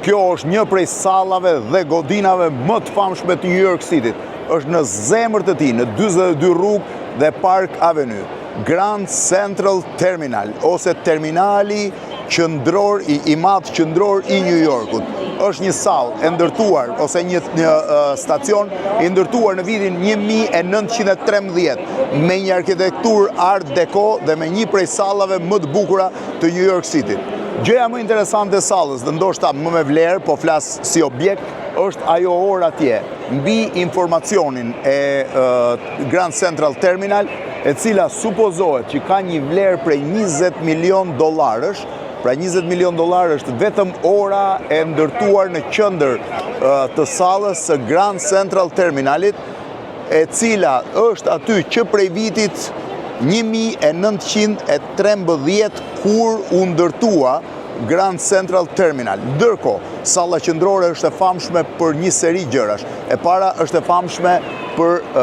Kjo është një prej sallave dhe godinave më të famshme të New York City-t. Është në zemër të tij, në 42 rrugë dhe Park Avenue. Grand Central Terminal ose terminali qendror i, i madh qendror i New Yorkut. Është një sallë e ndërtuar ose një një uh, stacion i ndërtuar në vitin 1913 me një arkitekturë art deco dhe me një prej sallave më të bukura të New York City. Gjëja më interesante e sallës dhe ndoshta më me vlerë, po flas si objekt, është ajo orë atje, mbi informacionin e uh, Grand Central Terminal, e cila supozohet që ka një vlerë prej 20 milion dollarësh, pra 20 milion dollarë është vetëm ora e ndërtuar në qendër uh, të sallës së Grand Central Terminalit, e cila është aty që prej vitit 1913 kur u ndërtua Grand Central Terminal. Ndërkohë, salla qendrore është e famshme për një seri gjërash. E para është e famshme për uh,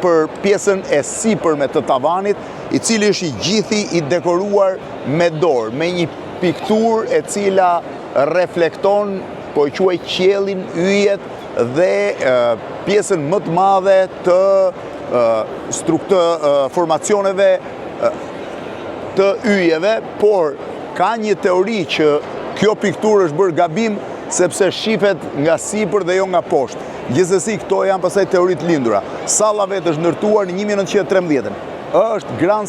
për pjesën e sipërme të tavanit, i cili është i gjithi i dekoruar me dorë, me një pikturë e cila reflekton, po e quaj qiellin, yjet dhe uh, pjesën më të madhe të uh, struktë uh, formacioneve uh, të yjeve, por ka një teori që kjo pikturë është bërë gabim sepse shifet nga sipër dhe jo nga poshtë. Gjithsesi këto janë pastaj teori të lindura. Salla vetë është ndërtuar në 1913. Është Grand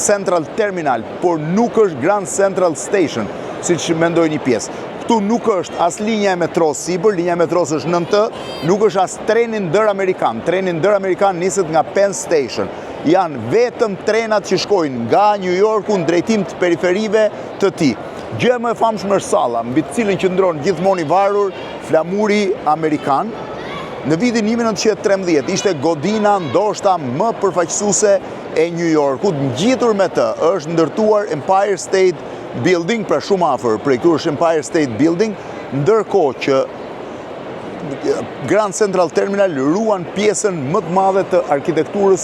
Central Terminal, por nuk është Grand Central Station, siç mendoj një pjesë. Këtu nuk është as linja e metros sipër, linja e metros është nën të, nuk është as treni ndër-amerikan. Treni ndër-amerikan niset nga Penn Station. Janë vetëm trenat që shkojnë nga New Yorku në drejtim të periferive të tij. Gjëja më e famshme është salla, mbi të cilën qëndron gjithmonë i varur flamuri amerikan. Në vitin 1913 ishte godina ndoshta më përfaqësuese e New Yorkut, ngjitur me të është ndërtuar Empire State Building, pra shumë afër, prej këtu është Empire State Building, ndërkohë që Grand Central Terminal ruan pjesën më të madhe të arkitekturës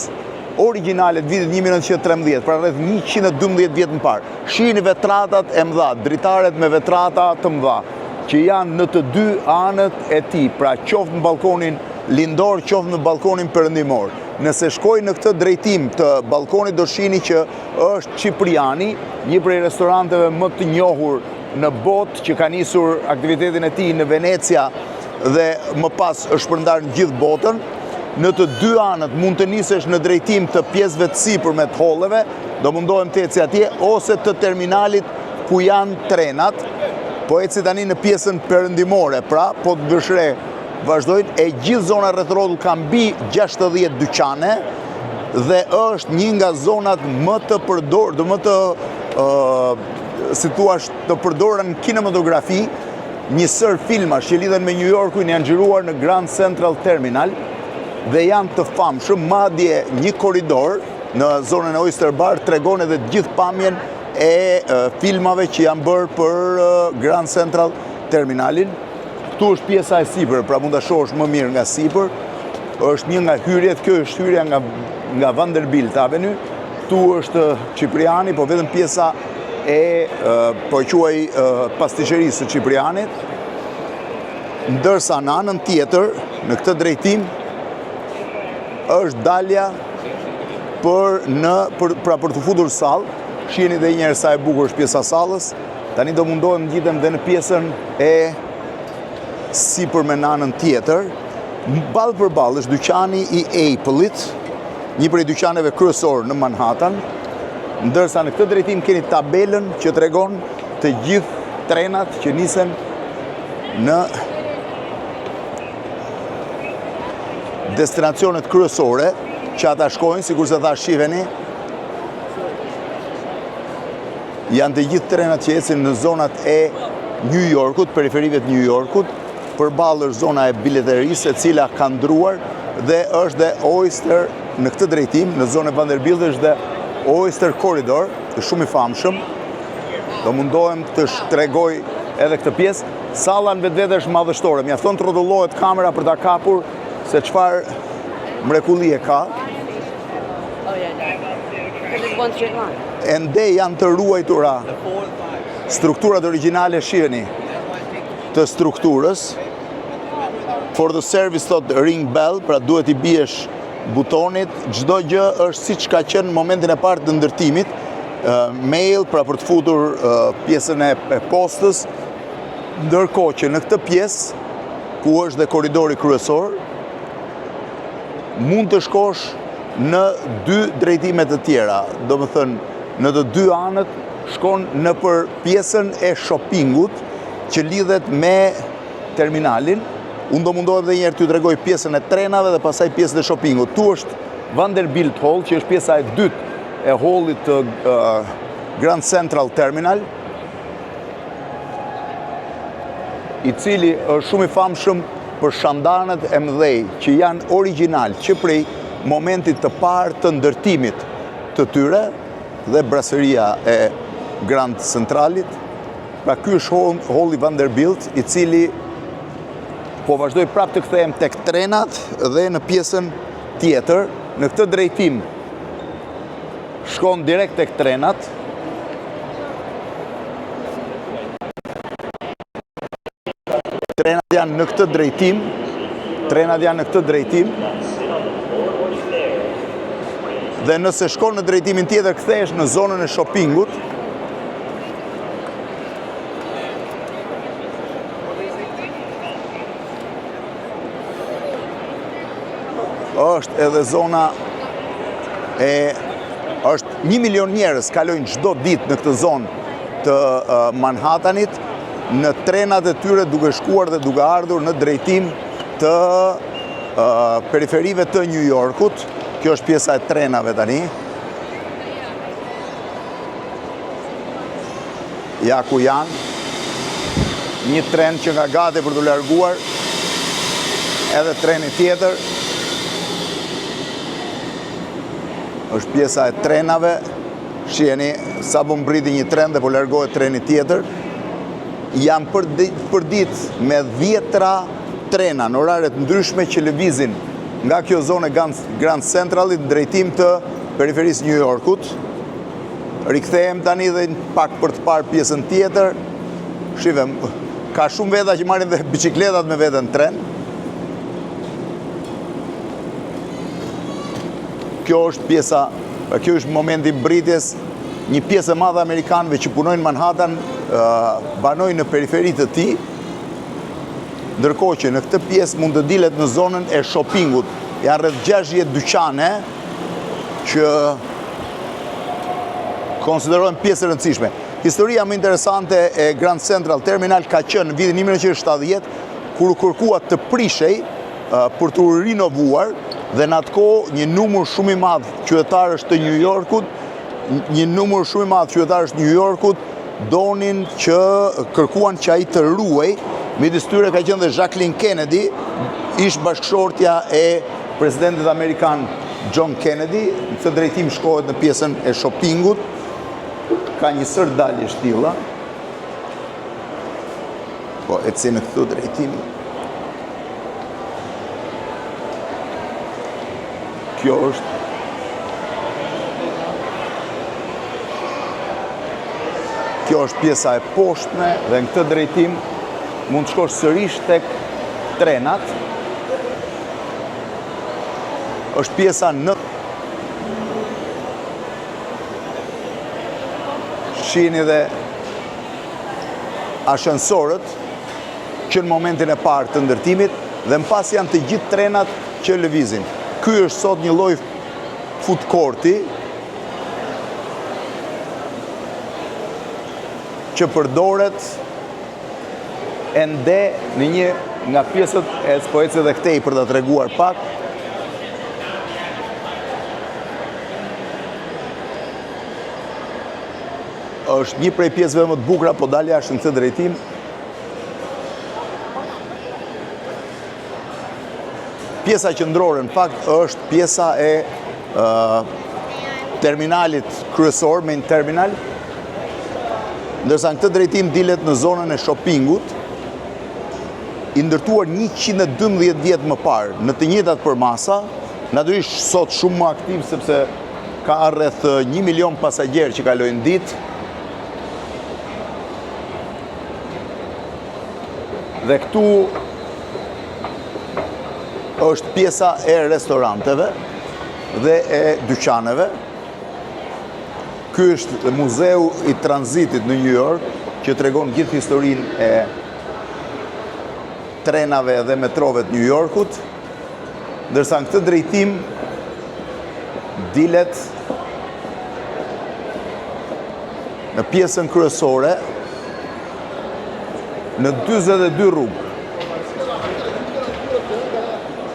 origjinale të vitit 1913, pra rreth 112 vjet më parë. Shihni vetratat e mëdha, dritaret me vetrata të mëdha, që janë në të dy anët e tij, pra qoftë në balkonin lindor, qoftë në balkonin perëndimor. Nëse shkoj në këtë drejtim të balkonit do shihni që është Cipriani, një prej restoranteve më të njohur në botë që ka nisur aktivitetin e tij në Venecia dhe më pas është shpërndarë në gjithë botën. Në të dy anët mund të nisesh në drejtim të pjesëve të sipërme të holleve, do mundohem të eci atje, ose të terminalit ku janë trenat. Po eci tani në pjesën perëndimore, pra po të vëshre vazhdojnë, e gjithë zona rreth rrotull ka mbi 60 dyqane dhe është një nga zonat më të përdor, dhe më të si thuash, të përdorën në kinematografi, një sër filmash që lidhen me New Yorkun janë xhiruar në Grand Central Terminal dhe janë të famshëm, madje një korridor në zonën e Oyster Bar tregon edhe gjithë pamjen e filmave që janë bërë për Grand Central Terminalin. Këtu është pjesa e sipër, pra mund ta shohësh më mirë nga sipër. Është një nga hyrjet, kjo është hyrja nga nga Vanderbilt Avenue. Këtu është Cipriani, po vetëm pjesa e po e quaj pastiqerisë së Ciprianit. Ndërsa në anën tjetër, në këtë drejtim, është dalja për në për pra për të futur sallë. Shihni edhe një herë sa e bukur është pjesa e sallës. Tani do mundohem ngjitem dhe në pjesën e sipërme në anën tjetër. Ballë për ballë është dyqani i Apple-it, një prej dyqaneve kryesor në Manhattan. Ndërsa në këtë drejtim keni tabelën që tregon të gjithë trenat që nisen në destinacionet kryesore që ata shkojnë, sikurse tha shiheni, janë të gjithë trenat që ecin në zonat e New Yorkut, periferive të New Yorkut, përballë është zona e bileterisë e cila ka ndruar dhe është dhe Oyster në këtë drejtim, në zonën e Vanderbilt është dhe Oyster Corridor, është shumë i famshëm. Do mundohem të tregoj edhe këtë pjesë. Salla në vetvete është madhështore, mjafton të rrotullohet kamera për ta kapur se çfarë mrekullie ka. Oh yeah, no. Because it's one straight line. Ende janë të ruajtura strukturat origjinale shiheni. të strukturës. For the service thot ring bell, pra duhet i biesh butonit, çdo gjë është siç ka qenë në momentin e parë të ndërtimit, mail, pra për të futur pjesën e postës, ndërkohë që në këtë pjesë, ku është dhe korridori kryesor, mund të shkosh në dy drejtime të tjera, domethënë, në të dy anët shkon nëpër pjesën e shoppingut që lidhet me terminalin. Unë do mundohem dhe njëherë t'ju tregoj pjesën e trenave dhe pastaj pjesën e shoppingut. Tu është Vanderbilt Hall, që është pjesa e dytë e hallit të Grand Central Terminal, i cili është shumë i famshëm për shandanët e mëdhej që janë origjinal që prej momentit të parë të ndërtimit të tyre dhe brasëria e Grand Centralit. Pra ky është Halli Vanderbilt, i cili po vazhdoj prapë të kthehem tek trenat dhe në pjesën tjetër, në këtë drejtim shkon direkt tek trenat. Trenat janë në këtë drejtim. Trenat janë në këtë drejtim. Dhe nëse shkon në drejtimin tjetër, kthehesh në zonën e shoppingut. Është edhe zona e është një milion njerëz kalojnë çdo ditë në këtë zonë të Manhattanit në trenat e tyre duke shkuar dhe duke ardhur në drejtim të periferive të New Yorkut. Kjo është pjesa e trenave tani. Ja ku janë. Një tren që nga gati për t'u larguar. Edhe treni tjetër. Është pjesa e trenave. Shiheni, sapo mbriti një tren dhe po largohet treni tjetër. Janë për, për ditë me dhjetra trena në orare të ndryshme që lëvizin nga kjo zonë e Grand Centralit në drejtim të periferisë New Yorkut. Rikthehem tani dhe pak për të parë pjesën tjetër. Shive, ka shumë veta që marrin dhe bicikletat me vete në tren. Kjo është pjesa, kjo është momenti i mbritjes. Një pjesë e madhe amerikanëve që punojnë në Manhattan banojnë në periferi të tij, ndërkohë që në këtë pjesë mund të dilet në zonën e shoppingut. Janë rreth 60 dyqane që konsiderohen pjesë e rëndësishme. Historia më interesante e Grand Central Terminal ka qenë në vitin 1970 kur u kërkua të prishej për t'u rinovuar dhe në atë kohë një numër shumë i madh qytetarësh të New Yorkut, një numër shumë i madh qytetarësh të New Yorkut donin që kërkuan që ai të ruhej, midis tyre ka qenë dhe Jacqueline Kennedy, ish bashkëshortja e presidentit amerikan John Kennedy, në këtë drejtim shkohet në pjesën e shoppingut, ka një sërë daljesh të tilla. Po, eci në këtë drejtim. Kjo është Kjo është pjesa e poshtme dhe në këtë drejtim mund të shkosh sërish tek trenat. Është pjesa në Shihni dhe ashensorët që në momentin e parë të ndërtimit dhe më pas janë të gjithë trenat që lëvizin. Ky është sot një lloj food courti që përdoret ende në një nga pjesët e po eci dhe këtej për ta treguar pak. Është një prej pjesëve më të bukura, po dal jashtë në këtë drejtim. Pjesa qendrore në fakt është pjesa e terminalit kryesor, main terminal, ndërsa në këtë drejtim dilet në zonën e shoppingut, i ndërtuar 112 vjet më parë, në të njëjtat përmasa, natyrisht sot shumë më aktiv sepse ka rreth 1 milion pasagjerë që kalojnë ditë. Dhe këtu është pjesa e restoranteve dhe e dyqaneve. Ky është muzeu i tranzitit në New York, që tregon gjithë historinë e trenave dhe metrove të New Yorkut, ndërsa në këtë drejtim dilet në pjesën kryesore në 42 rrugë.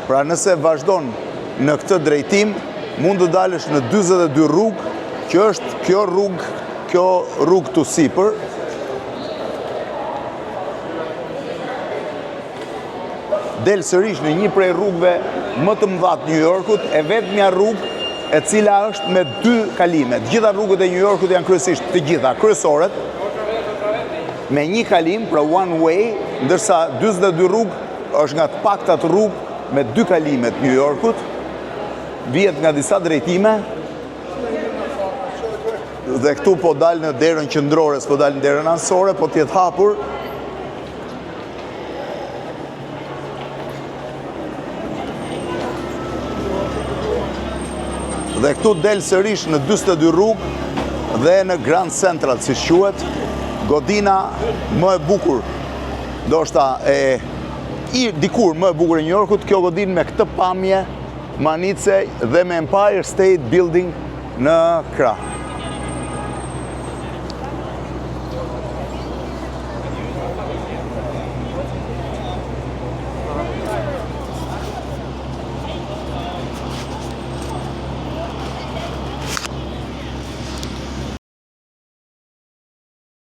Pra nëse vazhdon në këtë drejtim, mund të dalësh në 42 rrugë, që është kjo rrugë, kjo rrugë këtu sipër. Del sërish në një prej rrugëve më të mëdha të New Yorkut, e vetmja rrugë e cila është me dy kalime. Të gjitha rrugët e New Yorkut janë kryesisht të gjitha kryesoret me një kalim, pra one way, ndërsa 42 rrugë është nga të paktat rrugë me dy kalime të New Yorkut, vihet nga disa drejtime, dhe këtu po dal në derën qendrore, s'po dal në derën anësore, po të jetë hapur. Dhe këtu del sërish në 42 rrugë dhe në Grand Central, si quhet, godina më e bukur, ndoshta e i dikur më e bukur e New Yorkut, kjo godinë me këtë pamje mahnitëse dhe me Empire State Building në krah.